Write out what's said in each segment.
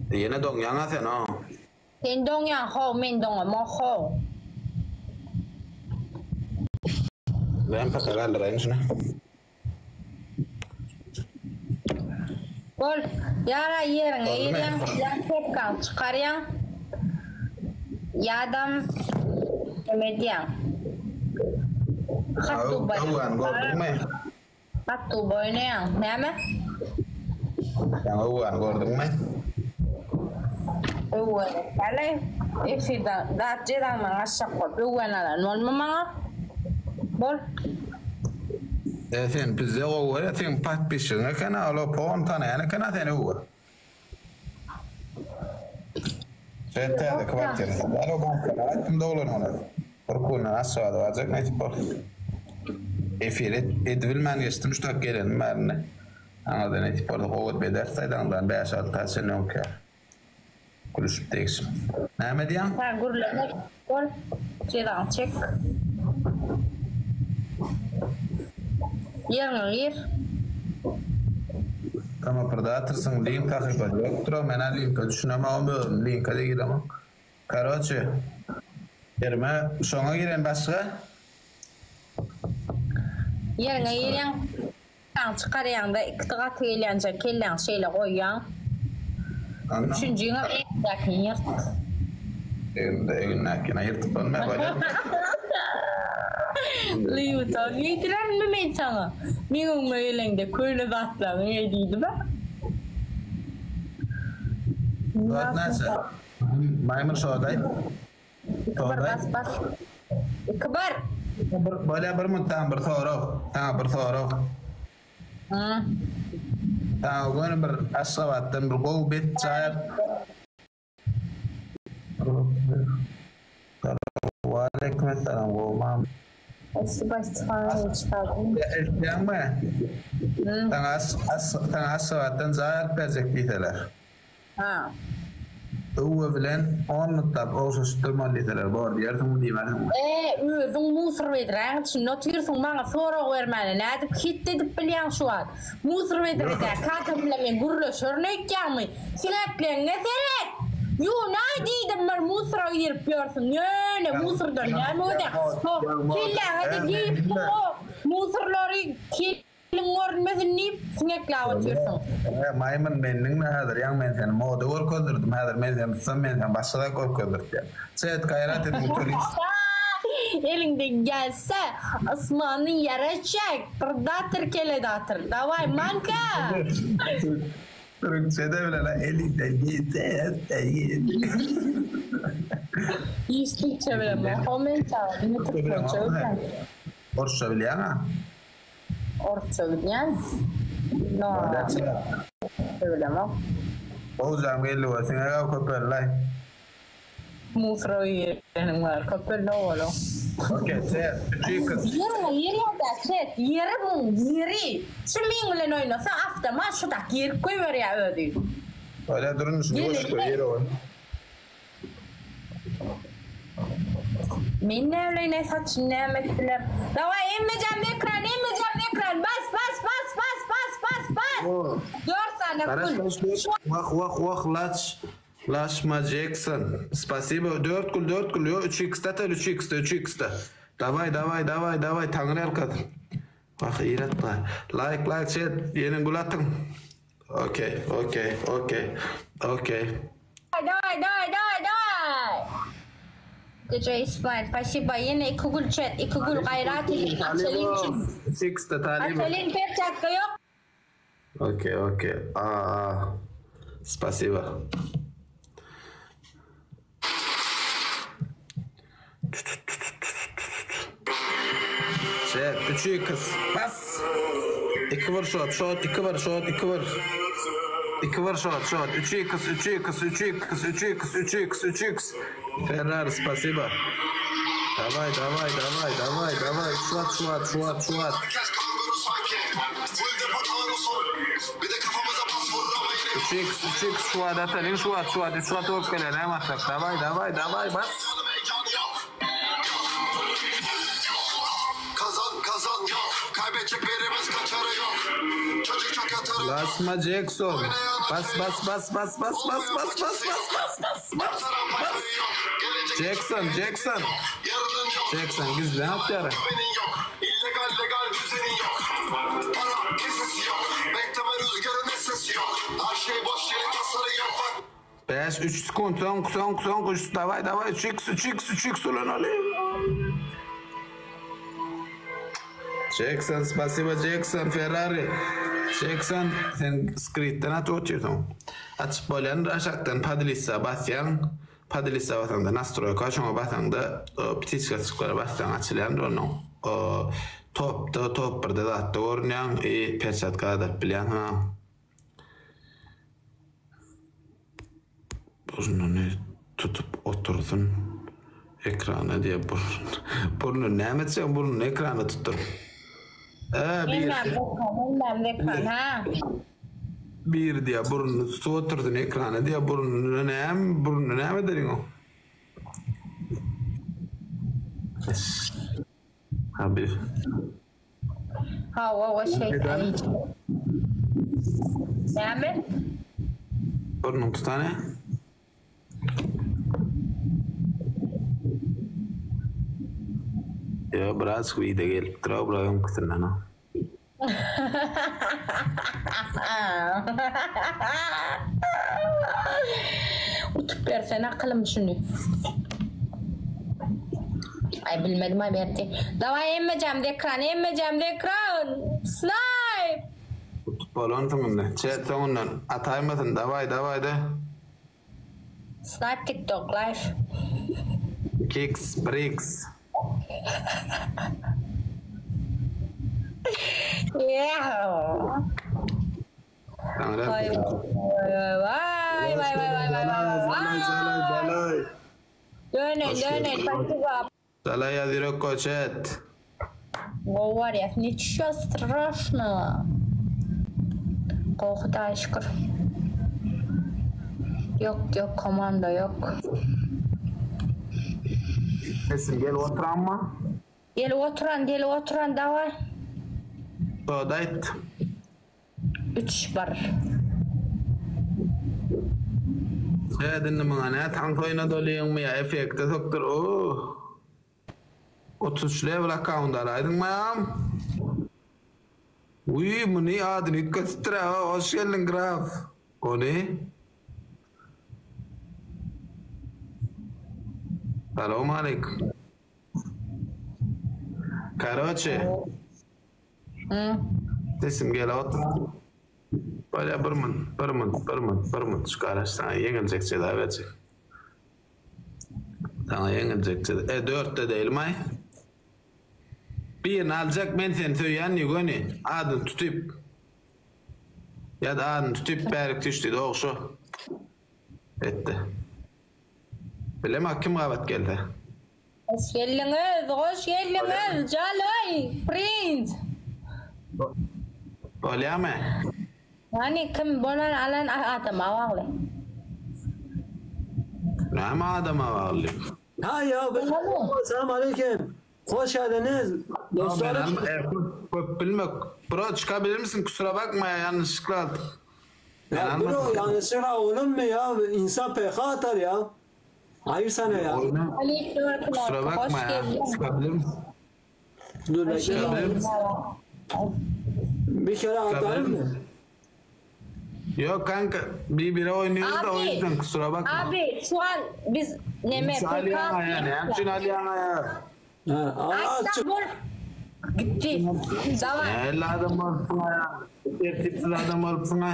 Ýene doňýaň-a sen, o. Sen doňýaň how, men doňamok how. Ben pata galdyraýyn şuny. Bol, ýara ýeriňe Boldumy? girýäň, ýa kepkaňy çykarýaň, ýadam neme edýäň. Hattu Öwgäni gördüňmi? Hattu oýnaýaň. Näme? Sen öwgäni gördüňmi? Öwgäni etmäli. Efirden zat jezaňdan gaçjak bolup öwgäni alan bolma maňa. Bol. E sen pizde gowy görýä seň podpisçigiň eken-a ol pon tanaýan eken-a seni öwgä. Şeýt täze kwartira satýar o bankdan aýtdym doglan güni. Bir günden Aşgabada barjak nesip bolsa. Efir edibilmän geçdim şu tak gelenim bärinde. Aňyrda nesip bolsa gowy edip ederis aýdaňdan bäş-alty aý çenli öňki ýaly. Gülüşip degişip. Näme diýýäň? Hä gürleme bol jezaňy çek. Ýeriňe gir. Tama predatorsyň link sahypasy ýokdyra menä linke düşünemogam özüm linke de giremok. Karoçe ýerime şoňa giren başga. Ýeriňe girýäň. Kelläňi çykarýaňda ikisi gaty gelýänçä kelläňi şeýle goýýaň. Üçünjiňem egnindäkini ýyrt. Egninde egnindäkini ýyrtyp bolmaýar bolýar. Lýuta geýdirerinmi men saňa? Meň öňüme geleňde köne zatlaryňy geý diýdim-ä. Zat näçe? Maýmyn şodaý. Iki bir bas bas. Iki bir. Bir bolýa bir minut saňa bir sorag. Saňa bir sorag. Hı. Saňa göni bir Aşgabatdan bir gowy bet jaý Waleýkim essalam gowy mam. Spasiba Stefanowiç. Eşitýäňmi? Saňa saňa Aşgabatdan jaý alyp berjek diýseler. Ha. Öwwe bilen on minutap ogşaşyp durmaly diýseler bor diýersiňmi diýmersiňmi? E, özüň musor bedräň içinde otyrsyň maňa sorag bermäne nädip hit edip bilýäň şu wagt? Musor bedredäki adam bilen men gürleşerin öýtýäňmi? Siňekleňňe seret! Ýuwnaý diýdim bir musora girip ýörsüň ýöne musordan näme gözläň? Ho, kelläňe-de giripsiň o musorlary Eliň görünmesin diýip, siňekläp otyrsyň. Hä, maýmyn, meni diňle häzir, ýaňy men seni moda görkezdirdim, häzir men seni tutsam, men seni başga zat görkezdirtýän. Çet, gaýrat ediň, turist. Eliňden gelse, asmany ýere çek, prdatyr keledatyr. Dawaý, manka! Türkçe-de bilen-ä, eliňden gelse, Hiç türkçe bilemok, o men saňa diňe türkmençe öwretýän. Orsça bilýäň-ä? Orsça bilýän. No. Bilemok. Gowjam geldi we siňek aw köpeldilaý. Musora gireniň bar köpeldi owalyň. Ok çet üç x. Ýeri ýeri ýa-da çet ýeri muň ýeri. Şu meň bilen oýnasa awtomat şu tak ýerik goýberýä özi. Bolýa durun şuny goşup goý ýere goý. Men näbileýin saçyny näme etdiler. Daway emmejäm ekran emmejäm ekran bas bas bas bas bas bas bas. Dört sany gül. Wah wah wah laç Laşma Jekson. Spasibo. Dört gül dört gül. Yo 3 x atal 3 x 3 x Daway daway daway daway taňry ýalkasyn. Wah iratma. Like like chat ýene gül atyň. Okey okey okey okey. Daway daway daway daway. DJ Ismail spasiba ýene iki gül chat iki gül gaýrat ediň açalyň şu. Sixte talyby. Açalyň perçatka ýok. Okey okey a a spasiba. Şet, üç x, bas! Iki bir şot, şot, iki bir, şot, iki bir. Iki bir şot, şot, üç x, üç x, üç x, üç x, üç x, üç x. Ferrari, spasiba. Daway, daway, daway, daway, daway, şuwat, şuwat, şuwat, şuwat. Üç x, üç x, şuwat atalyň, şuwat, şuwat, üç gat bolup gelýär, näme atsak? Daway, daway, daway, bas! Lasma Jekson. Bas bas bas bas bas bas bas bas bas bas bas bas bas. Jackson Jackson. Jackson gizlen atýar. Bäş üç sekunt soňky soňky soňky üç daway daway üç x üç x üç x ulanaly. Jackson spasiba Jackson Ferrari. Jackson sen skritden atyp otyrsyň. Açyp bolýan aşakdan podlissa basýaň. Podlissa basaňda nastroýka şoňa basaňda ptiçka çyklara bassaň açylýandyr onuň. Topda top birde zatda görünýäň i perçatka adyp bilýäň ha. Burnuny tutup otursyn ekrana diýe burun. Burnuny näme etjek burnuny ekrana tutduryp. Ä bir. Hemmämiz ekran, hemmämiz ekran ha. Bir diýe burnuny tutup otursyn ekrana diýe burnuny näme burnuny näme ederiň o. Abi. Hawa we şeýtan. Näme? Burnuň tutany. Ýo, biraz wide gelipdir, o bura öňküsinden o. Utup bersene akylym şuny. Ay bilmedim ay Berdi. Daway emmejämiz ekran, emmejämiz ekran. Snipe! Utup bolansyň indi. Çet soňundan ataýmasyn daway daway de. Snipe TikTok live. Kicks bricks. Yeah. Vay vay vay vay vay vay vay vay. Dönen dönen spasiba. Dala ýaz ýürek goçet. Gowy barýas. Niço straşno. Gowy Hudaýa şükür. Ýok ýok komanda ýok. Sesim gelip oturanmy? Gelip oturan gelip oturan daway. Kod aýt. Üç bir. Şeýt indi muňa nä tans oýnadalyňmy ýa efekte sokdur ooh. 33 level akkaunt alaýdyň maýam. Wiý muny adyny üýtgetipdir-ä hoş geldiň graf. Ony. Salowmaleýkim. Karoçe. Sesim gelip otyr. Bolýa bir munt, bir munt, bir munt, bir munt şu garaş saňa ýeňiljek jeza berjek. Saňa ýeňiljek jeza. E dörtde dälmaý? Birini aljak men seni söýýän diý göni adyny tutyp. Ýa-da adyny tutyp bärik düş diý dogşa. Etdi. Bilemok kim gabat gelse. Hoş geldiňiz, hoş geldiňiz, Jalaý, Prince. Bolýamy? Ýani kim bolan alan adama bagly. Näme adama bagly? Ha ya ben Selam aleyküm. Hoş geldiniz dostlarım. Köp bilmek. Bro çykabilir misin? Kusura bakma ya yanlışlıkla aldım. Ya bro yanlışlıkla olur mu ya? İnsan PK atar ya. Hayır sana ya. Aleyküm Kusura hoş bakma ya. geldin. Çıkabilir misin? Dur bekle. Çıkabilir misin? Bir kere atarım mı? Yok kanka bir bire oynuyoruz da o Abi, yüzden kusura bakma. Abi şu an biz neme Hepsi PK Aliyan'a yani. Hepsi Aliyan'a ya. Ha, aa, Hatta çık. bol gitti. Tamam. Elli adam olsun ya. Tertipsiz adam olsun ha.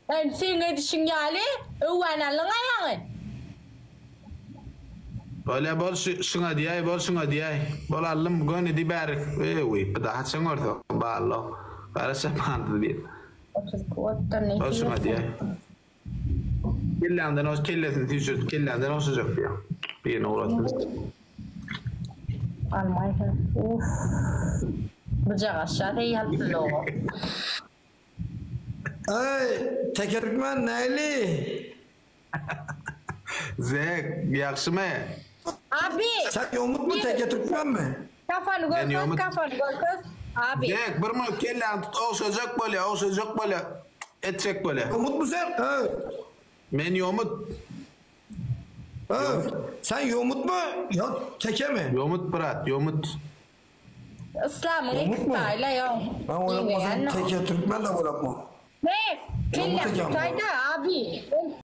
Ben senin edişin ýaly öwän alyň aýaňy. Böyle bol şu, şuna diýäý, bol şuna diýäý. Bol allym göni di bärik. Eý, bu da haçan görse ballo. Garaşamandy diýip. 32 otdan ne? Bol şuna diýäý. Kelländen o kellesini süýşürip kelländen oşajak diýär. Birini uğratdım. Almay. Uf. Bıcak aşağı hey logo. Ey tekerükmen neyli? Zek, ýagşymy? Abi Sen yomut mu teke Türkmen mi? kafanı Ben görköz yomut- kafanı görköz. Abi Zek, bir minut kelläni tut, oşajak bolýar, oşajak bolýar. Etjek bolýa. Ýomutmy sen? He. Men ýomut. He. Sen ýomutmy ýa tekemi? Ýomut brat, ýomut. Yslamyň Ýomutmy? ekisi ýok. Ben oýlapmasam teke türkmen de oýlapma. Ne? Ýomut Kelle eken bu. tutaýda abi.